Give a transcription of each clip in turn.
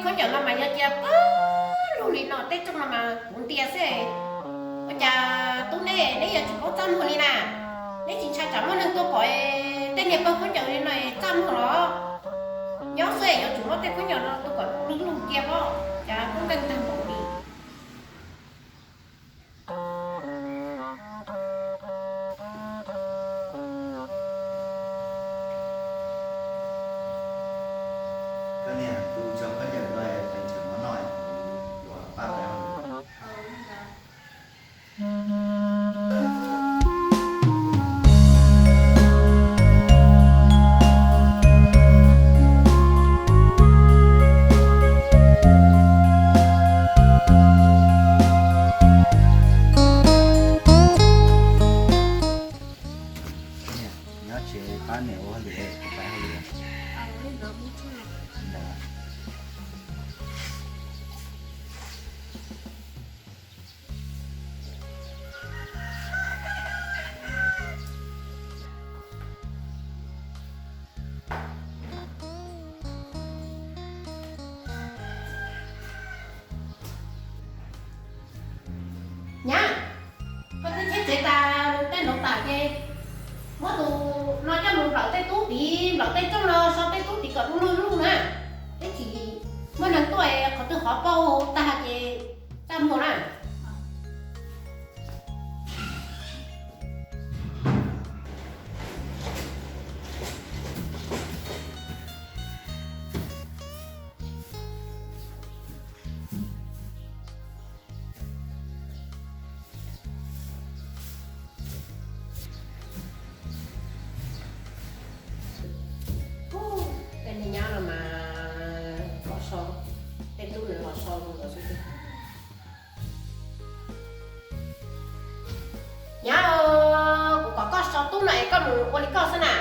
Khaub ncaws no mas yog cia pag lug li no, tej rooj no mas kuv ntiav xwb. Ua cas tub neb, neb yuav tsum paub txaj muag li na? Neb tsis ntshai tsam muaj neeg tuaj pom tej niag pawg khaub ncaws li no txaj muag los? Nyob xwb yuav tsum muab tej khaub ncaws no tua kom lug lug cia pob, cas kub nkeeg tag npaum li. Koj niam, tus tso khaub ncaws no es pes tsawg mov noj, kuv yuav pab tau. Nyob tsev pab niam ua hauj lwm, kuv pab hauj lwm. Nyab, koj twb cheb tsev tas, tej nrov tas ces muab tus no coj mus nplawm tej tub tid, nplawm tej rooj no, so tej tub tid kom du lug lug na. Ib chim muaj neeg tuaj qhov twg qhov paug tag ces txaj muag na. Tej niag nyab no mas los so, tej tub nws los so zoo nkauj xwb tiag. Nyab, kuv kom koj so tub no es koj mus ua li koj xwb na.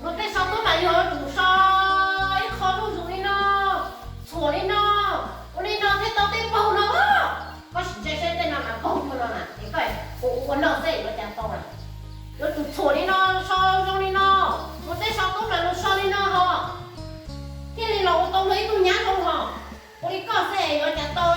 Luag tej so tub mas yog yuav tsum so ib qho zuj zus li no, txhuam li no, ua li no thiaj tau tej paug no. Koj sim ntsia seb tej no mas paug cuag no na, es koj ua ua noj xwb yuav cas tau na. Yuav tsum txhuam li no, so zoo li no. Luag tej so tub mas luag so li no ho thiaj li los ua tau luag ib tug nyab zoo ho. Ua li koj xwb yuav cas tau.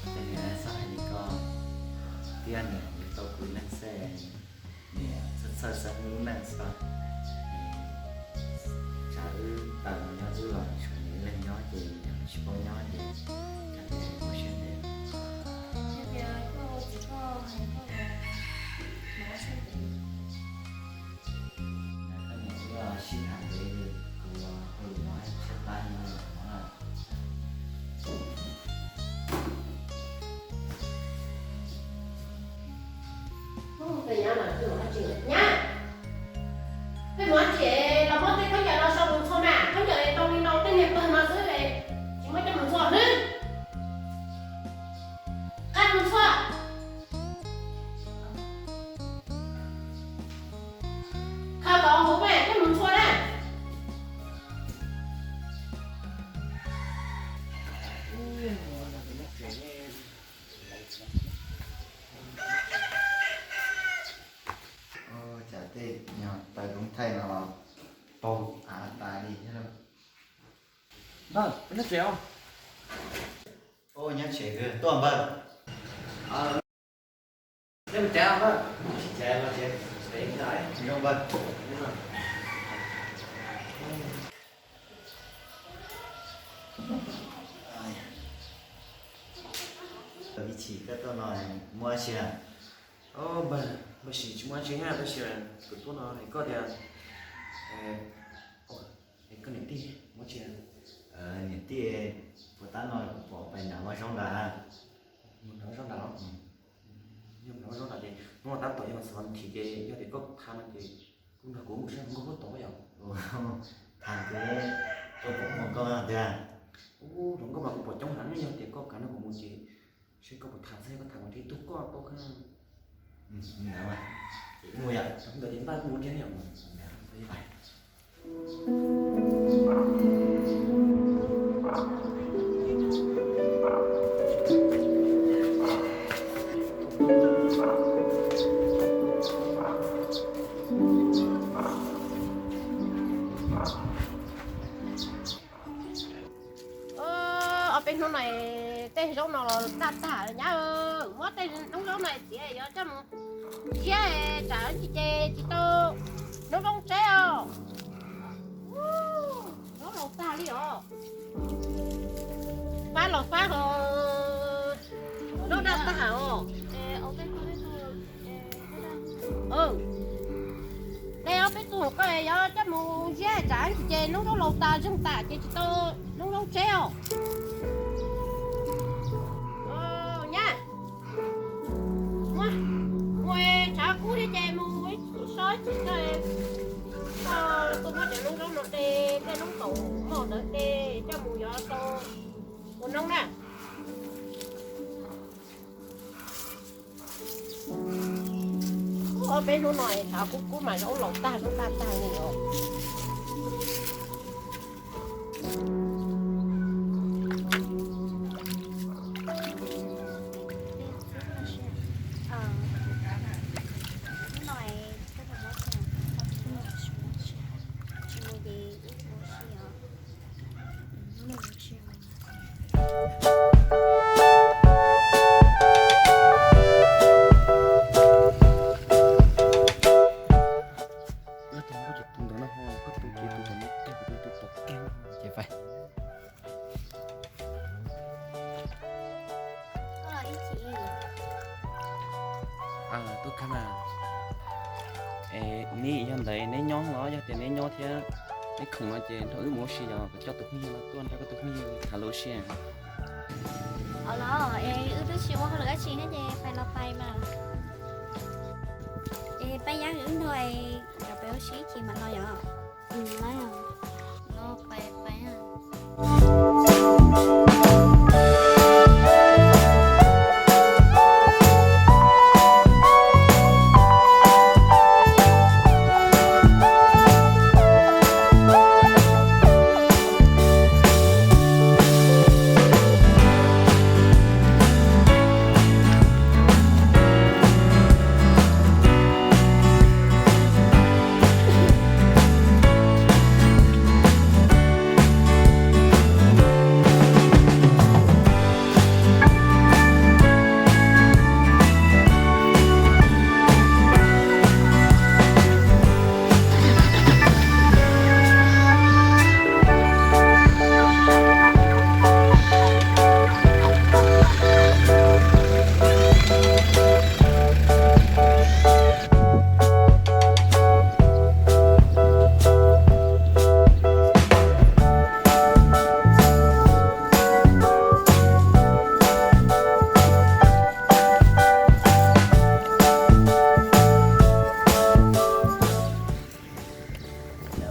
Ces niam txhob hais li koj, tiag niam yuav tau kuv neeg xwb, niam txhawj txhawj xeeb lub neej xwb. Tsam wb tawm los nyob wb los tshuav niam ib leeg nyob ces niam tsis paub nyob ces koj niam ua siab ntev. Koj niam wb sib tham ntev li, kuv hauj lwm no tshaib plab no na. Nyab, peb mus dab tsi los muab tej khaub ncaws no so mus ntxhua na, khaub ncaws zoo li no tej niag pawg no xwb, tsis muab coj mus ntxhua nawb. Qab mus ntxhua. Khaws kom huv mas coj mus ntxhua na. Thaij no los paug av tas li thiab. Npawg, peb nyob tsev os. Nyob tsev kawg, tuaj npawg. Neb mus tsev os npawg. Tsis tsev los tsev, tsev zoo npawg. Ib chim koj tuaj no muaj dab tsi? Npawg, npawg sim tsis muaj dab tsi na, tab sis kuv tuaj no hais koj tias, koj niam tij muaj dab tsi? Niam tij puas tab no kuv pom pais nram Vaj Zaub nrad. Nram Vaj Zaub nrad los? Yog nram Vaj Zaub nrad ces hnub no tab tom yog xov thim ces yog tias koj tham no ces kuv nrog kuv mus saib hluas nkauj puag tod yom. Tham ces koj pom hluas nkauj tiag. Ub, hluas nkauj mas kuv pom coob heev, yog tias koj kav nrog kuv mus ces seb koj puas tham, seb koj tham mas thiaj tuaj koj tau kawg. Mus yom, ntawd ces npaj kuv mus thiab yom. Ob peb hnub no tej zaub no los daj tag nyab, muab tej noob zaub no txiav yuav coj mus ziab tsam ntsis ces tsis tau noob zaub tseb os. Zaub laus tag li os. Fab los fab ho zaub daj tag os. Tej ob peb tug koj yuav coj mus ziab tsam ntsis ces noob zaub laus tas zeeg tas ces tsis tau noob zaub tseb os. Nyab, mus tshav kub thiab ces mus ib so ib chim koj tuaj muab cov noob zaub no de, tej noob kaum moj ntawd de coj mus yuav tau ua noob na. Ob peb hnub no tshav kub kub mas zaub laus tag zaub daj tag li os. Tus ntawd no ho koj tus ces tus ntawd no kiag kuv tus pom kiag ces fais. Tuaj kawg na. Neb yog ntawd neb nyob los yog tias neb nyob thiab neb khoom no ces nrog wb mus ua si yom, kom coj tus phooj ywg no tuaj nrog koj tus phooj ywg tham lus ua si. Los es wb twb tsis ua hauj lwm dab tsi thiab ces pais los pais mas. Es Paj Yab wb nrog cov peb ua si ib chim mas los yom. Los pais pais.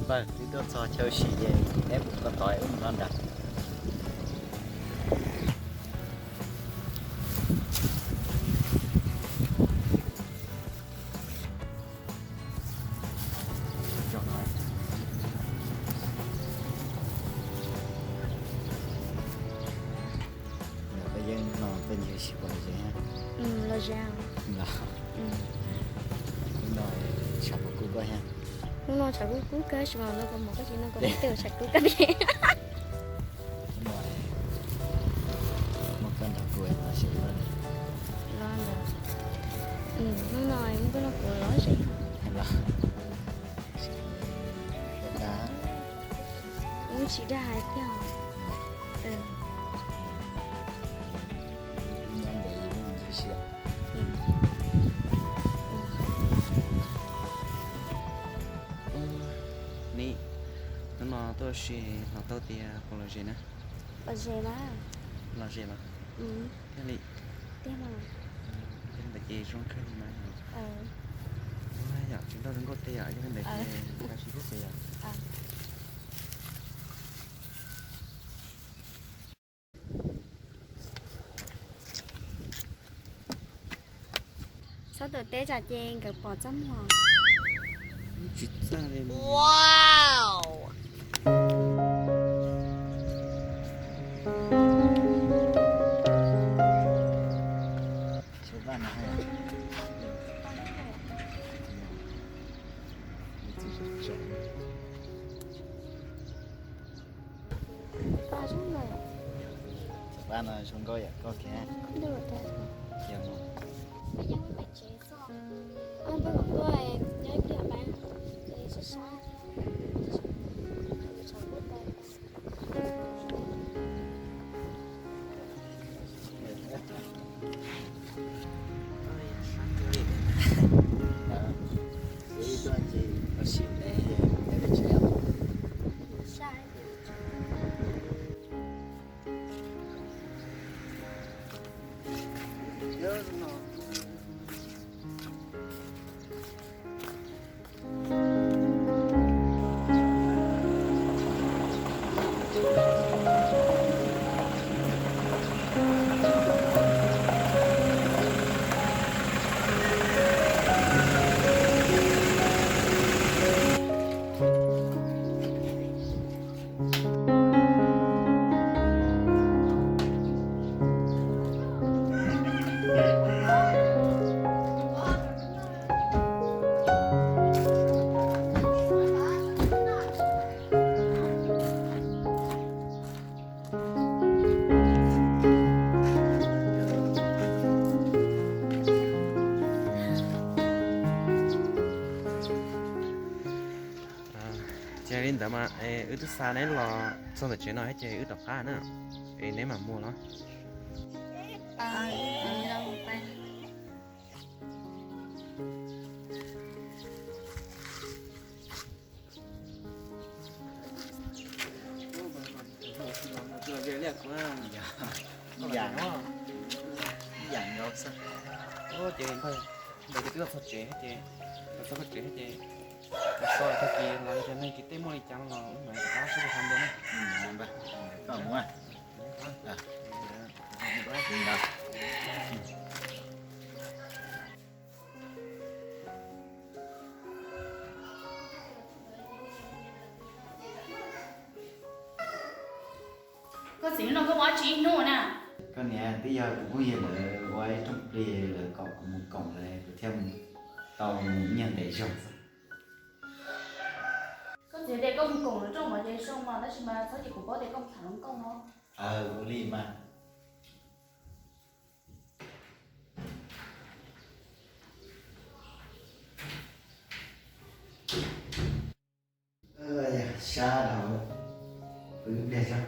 Npawg, twb tuaj txog chaw ua si ces neb mus ko tod wb mus no nrad. Peb yeej no peb ntshe sib pom los ze. Los ze. Los no, sab pom kuv koj thiab. Hnub no tshav kub kub kawg, tsis mas no koj mus koj tsis no koj mus tej tshav kub kawg li. Muaj koj nrog kuv los sis los ntawd. Hnub no muaj koj nrog kuv los sis los. Ub, tsis dag hais tiag. Nim, hnub no tuaj ua si los tau tias puas lom zem na? Lom zem mas. Lom zem los? Tiag li? Tiag mas. Yog li ntawd ces zoo kawg li mas. Yom, tsis nrauj zoo nkauj tej yom, yog li ntawd ces tab sis kuj xav yom. Txhob tuam teb tsam ces nkawd pom txaj muag. Tsis txaj li. Pab no zoo nkauj yam koj kiag. Yog mas. Ces li ntawd mas wb twb xa neb los txog ntawm tsev no thiab ces wb rov qab na, es neb mam mus los. Ib yam nkaus xwb. Ces ntawd ces twb los txog tsev ces, los txog koj tsev ces, los so tag kis los yog tias neeg kwv tij muaj li cas los wb mam rov qab sib ntsib dua na. Koj mus. Koj txiv, hnub no koj ua dab tsi ib hnub na? Koj niam, twb yog tus phooj ywg lawv ua ib rooj plig lawv kom kuv mus koom lawv, kuv thiaj tau mus nyiag ntev zog xwb. Koj txiv tias koj mus koom lawv rooj mas ces zoo mas, tab sis mas txhob cia kuv paub tias koj mus tham hluas nkauj no. Ua li mas. Sab dhau, pw ib pliag tso.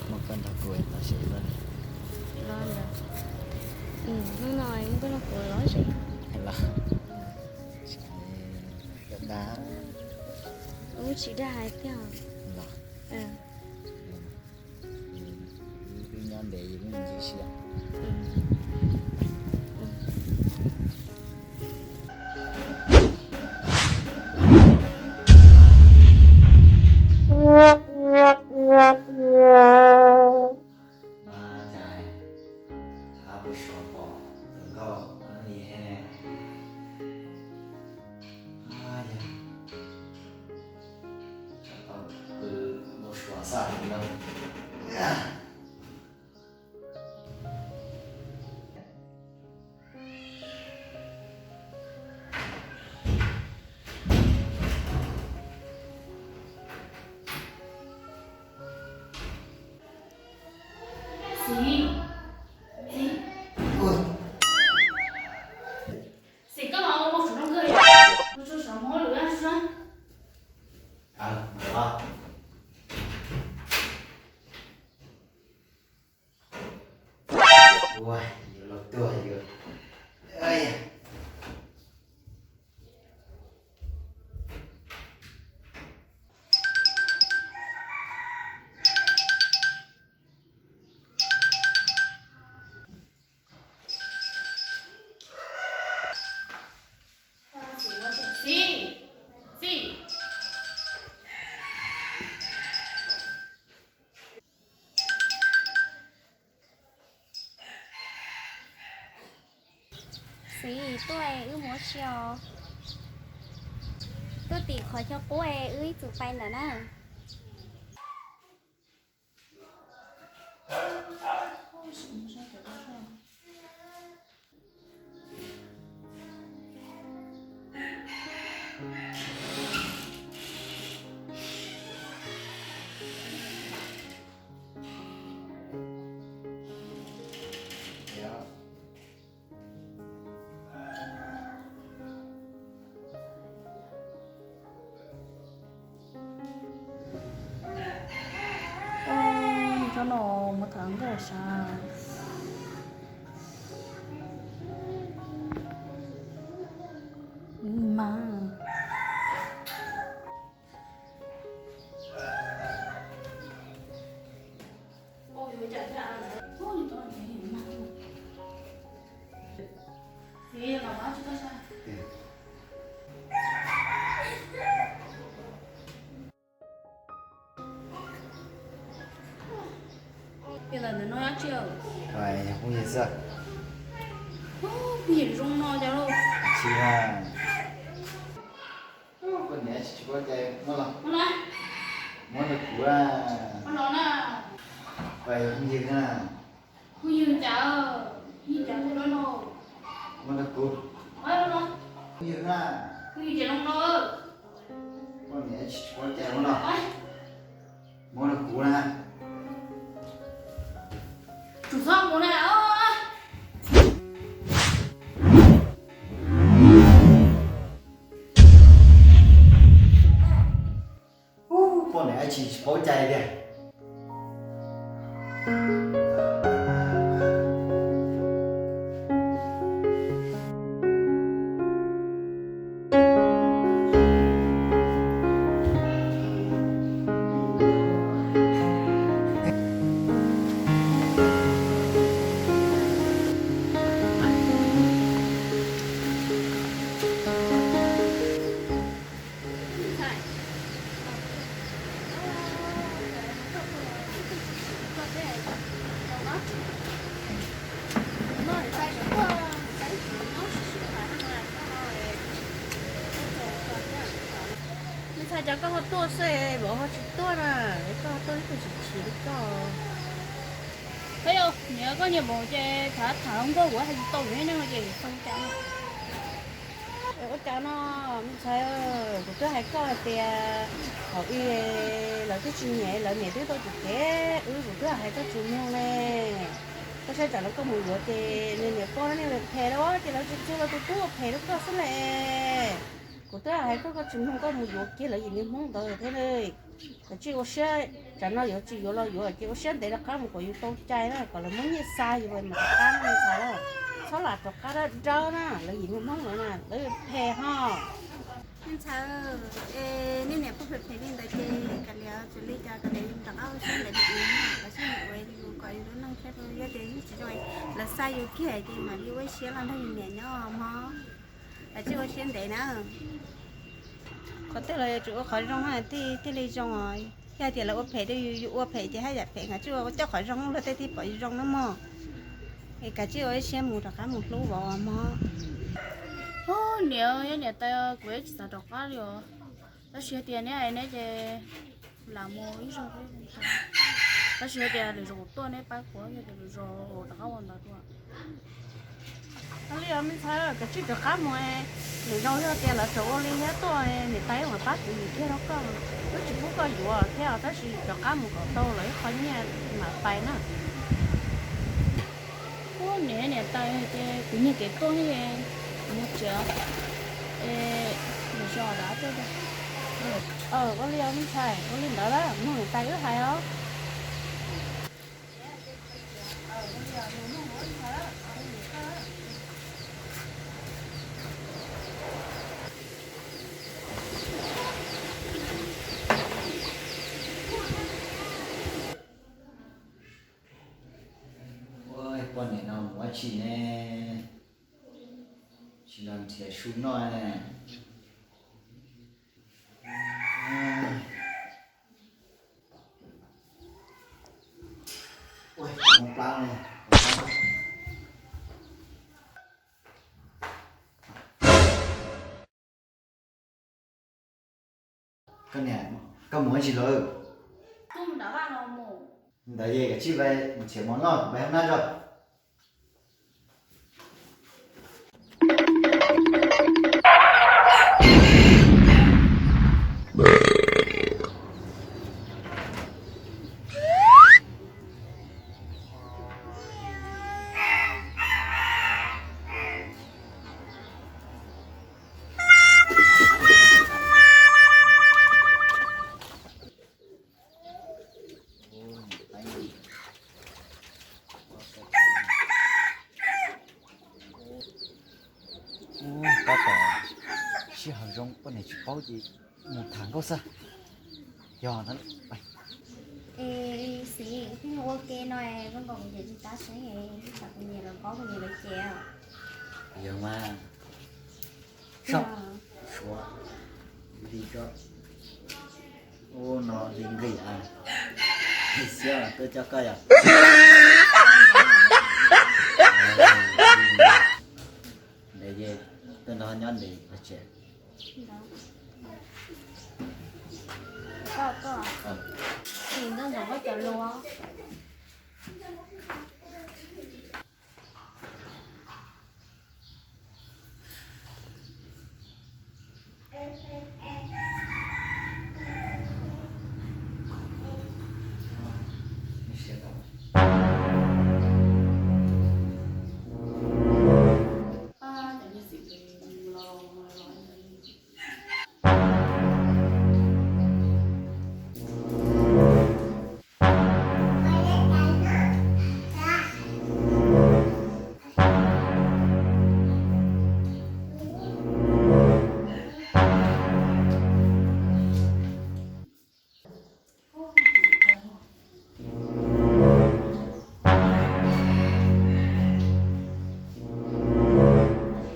Muaj koj nrog kuv los sis los. Los ntawd. Hnub no muaj koj nrog kuv los sis los. Dag, ub, tsis dag hais tiag. Los. Wb nyob ntev, wb mus ntxiv si. Mas cas thaum pw suav pom tus nkauj li ne. Yog, tsam tau pw Xis, Xis, Xis, koj los ua mus saum rau kawg, ua tsuag saum mus ua lwm laj sab. Ua, yuav los tuag yuav. Xis, Xis. Xis, tuaj wb mus ua si os. Tuaj tim qhov chaw qub wb ib txwm pais ntawm na. Ua, nws tso no mus tham nkauj sav. Mas Yog ntawm no tsis, yog phooj ywg xwb. Phooj ywg zoo no cas lauj. Tsis, poj niam tsis paub cai muab los, muab rau kuv. Phooj ywg na. Phooj ywg cas, phooj ywg cas muab rau kuv. Phooj ywg na. Phooj ywg cas zoo no. Poj niam tsis paub cai muab los, muab rau kuv na. Tsum txhob mus na. Ub, poj niam tsis paub cai tiag. Me ntxhais, cas koj ho tuaj xwb, vauv ho tsis tuaj na? Koj ho tuaj ib tug tsis chim li koj. Niam, koj niag vauv ces tham tham hluas nkauj kuv hais tsis tau nws neej no ces xav cas. Ua cas no, me ntxhais, kuv twb hais koj hais tias thaum ub lawv twb tsis nyiam, lawv niam twb tau tsis kev wb, kuv twb hais koj tsis mloog ne. Koj saib tsam no koj mus yuav ces nws niam poj niam phem lawm ces lawv tsis txug los tus tub phem rau koj xwb ne. Kuv twb hais koj, koj tsis mloog, koj mus yuav kiag lawv yim niag hmoob ntawd thiab li. Kav tsij ua siab, tsam no yuav tsis yuav los yuav ces ua siab ntev rov qab mus kom yus tau cai na, kom lawv muab nyiaj xa yus mas rov qab me ntxhais. Txhob lam rov qab dawb dawb na, lawv yim niag hmoob ntawd na lawv phem ho. Me ntxhais, es nej niam pog phem phem li ntawd ces kav liam, tsis li cas, kav liam yus rov qab ua siab ntev rau yus, kav tsij mus ua yus kom yus lub neej thiab rau, yog tias yus tsis zoo lawv xa yus kiag ces mam li ua siab los nrog yus niam nyob mog. Kav tsij ua siab ntev na. Qhov twg los yuav tsum ua qhov zoo thiaj li zoo os. Yog hais tias lawv ua phem rau yus, yus ua phem ces haj yam phem, kav tsij ua coj qhov zoo luag tej thiaj pom yus zoo na mog. Es kav tsij ua ib siab mus rov qab mus hlub vauv mog. Ub, niam, yog niam tais kuv tsis xav rov qab li os. Tab sis hais tias neb hais neb ces Lam mus ib zaug thiab, tab sis yog tias lwm zaus kuv tuaj neb pab kuv, yog tias lwm zaus rov qab ua ntawd dua. Ua li os me ntxhais, kav tsij rov qab mus, lwm zaus yog tias lawv tseem ua li thiab tuaj, niam tais mam pab kwv yim kiag rau koj, twb tsis pub koj yuav thiab tab sis rov qab mus kom tau lawv ib qho nyiaj mam pais na. Ua niam, niam tais hais tias kuv nyiag kev tuaj thiab, kuv mus tsev, es lwm zaus rov qab tuaj. Ua li os me ntxhais, ua li ntawd lawm mloog niam tais wb hais os. Ua poj niam no mus ua dab tsi ne? Tsis los nrhiav su noj ne. Ua, plab ne. Koj niam, koj mus ua dab tsi lawm? Ntawd ces kav tsij pais nrhiav mov noj pais hoob nab tso. Tab tom sij hawm zoo poj niam tsis paub ces mus tham nkauj xwb. Yog no. Es Xis, koj mus ua ke no, zoo nkaus kuv ces tsis tab seeb, tsam kuv niam lawv paub kuv niam lawv cem. Yog mas. Suav li ko. Ub, no li nqis a. Li xiab tuaj coj koj yom. Ntev ces tuaj nrog nyob ntev los tsev. Koj, koj. Ntxoov ntxoov koj cov lus.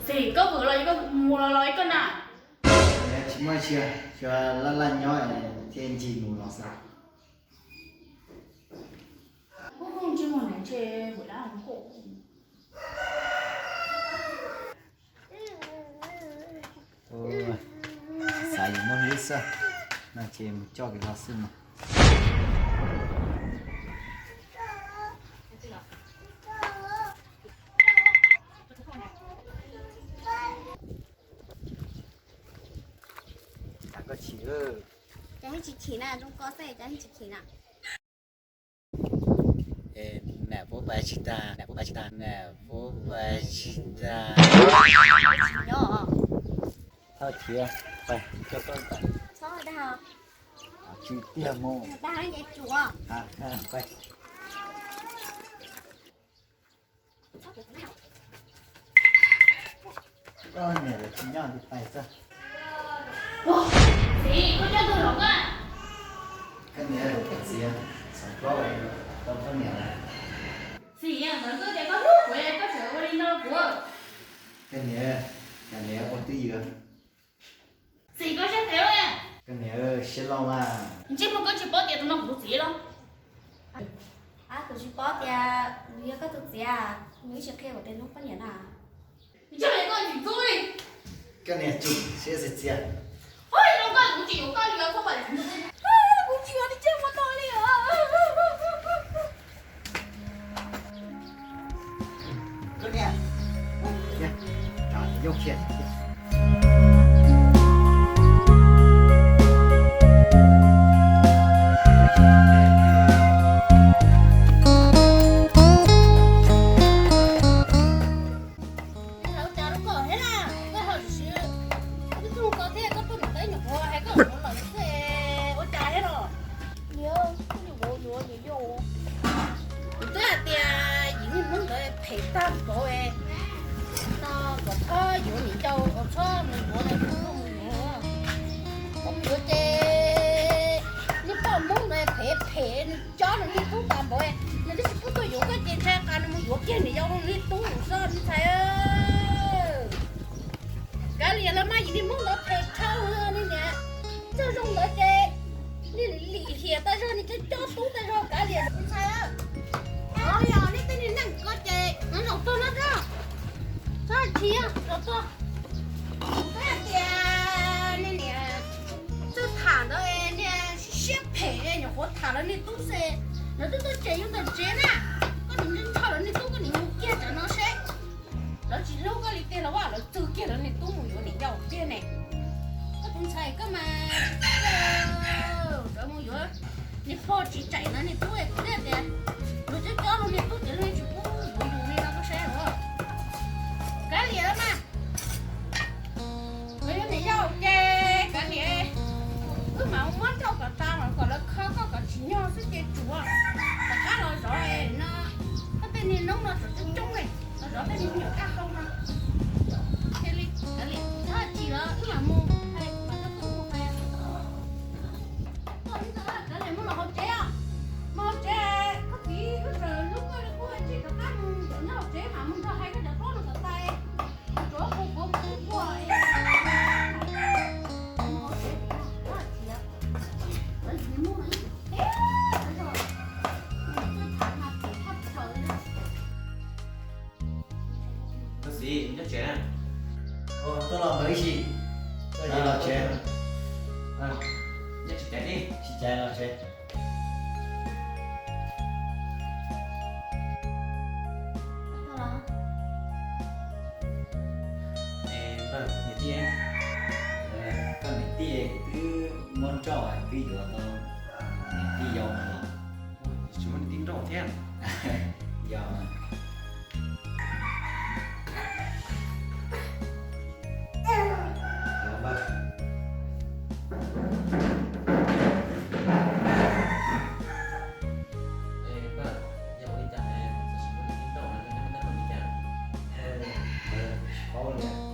Xis, koj vwm los koj mus los los koj na. Tsis muaj tsi, tsuas laj laj nyob thiaj ncig mus los xwb. Xav yuav muaj hlwb xwb, no ces mus coj kev los xwb mas. Cas koj chim? Cas yeej tsis chim na, zoo ko xwb cas yeej tsis chim na. Nam Fuab pais tsis tag, Nam Fuab pais tsis tag, Nam Fuab pais tsis tag. Tsis nyob. Txhob khiav, pais, koj txhob pais. Txhob dag. Tsis tiag mus. Dag ces tsuav. Pais. Koj niam lawv tsis nyob ces pais xwb. Xis, koj coj tus hlob koj. Koj niam, txiv, xov plaub tau koj niam lawm. Xis, ntawd koj tias koj hlub kuv, koj tseem ua li no kuv. Koj niam, koj niam ua twj ywm. Xis, koj siab phem. Koj niam, siab loj mas. Ntsej muag, koj tsis paub tias tus no kuv tus txiv los? Kuv tsis paub tias nws yog koj tus txiv, nws ib tsis qhia kuv tias nws poj niam na. Ntsej muag koj tsis ntxub li. Koj niam, tsum siab txias txias. Ua li no koj, kuv tsis yuav koj li, koj pais. Kuv tsis yuav Yog khiav. Ua cas rau koj thiab na, koj ho tsis, koj tub tug ko thiab koj tuaj nram teb nyuam qhuav hais koj ua lawm xwb, ua cas thiab los? Niam, kuv yuav niam yau. Kuv twb hais tias yim niag Hmoob ntawd phem tag npaum no, kom txhob yuav niam yau, kom txhob mus yuav, kom mus yuav ces niag poj Hmoob ntawd phem phem, nws cob nws niag tub tas npaum, nws twb tsis pub tuaj yuav koj ces ntshai qas nws mus yuav kiag niam yau niag tub xwb me ntxhais. Kav liam los mas, yim niag Hmoob ntawd phem dhau li niam. Txawj zoo ntawd ces niag lim hiam tas zog, niag cob cob tub tas zog, kav liam me ntxhais. Yog nej tej niag neej ko ces no zaum tuag no tso, txhob chim, zaum tuag. Kuv twb hais tias niag niam txawj tham ntawd, niag siab phem nyuam qhuav tham lawv niag tub xwb, lawv twb tuaj tsem yus ntawm tsev na. Koj nim nrhiav nrho lawv niag tub, koj nim mus kiag tsam no seb lawv tsis hlub koj li tiag los as, lawv txwv kiag lawv niag tub mus yuav niam yau tiag ne. Koj tus ntxhais koj mas, lawv mus yuav niag pog tsis tseem lawv niag tub, kuv thiaj tias luag cob cob luag niag tub ces luag tsis pub yuav yus li no koj saib los. Kav liam mas, lawv yuav niam yau ces kav liam, wb mam muab nrauj kom tas los kom lawv kho koj kom tsim nyog xwb ces tsuav, tom qab los zov no, koj tej niag noob no tseem coob coob li, los zov tej niag me nyuam kaj hau no. Cia li kav liam, txhob chim los wb mam mus, hais mas koj mus hais. Kav liam, mus los hauv tsev os, mus hauv tsev, koj txiv wb tseem hlub koj li qub, tsij rov qab mus nyob hauv tsev mas mus nrog hais koj cov hlob no kom tas, tsuav kuv kuv kuv kuv. Koj txiv, nyob tsev na. Tuaj los ntawd ib si. Los tsev. Nyob tsis caiv li. Tsis caiv los tsev. Niam tij, koj niam tij twb muab nrauj twb yuav tau niam tij yau no los? Tsis muaj niam tij nrauj thiab. Yog. Paub li.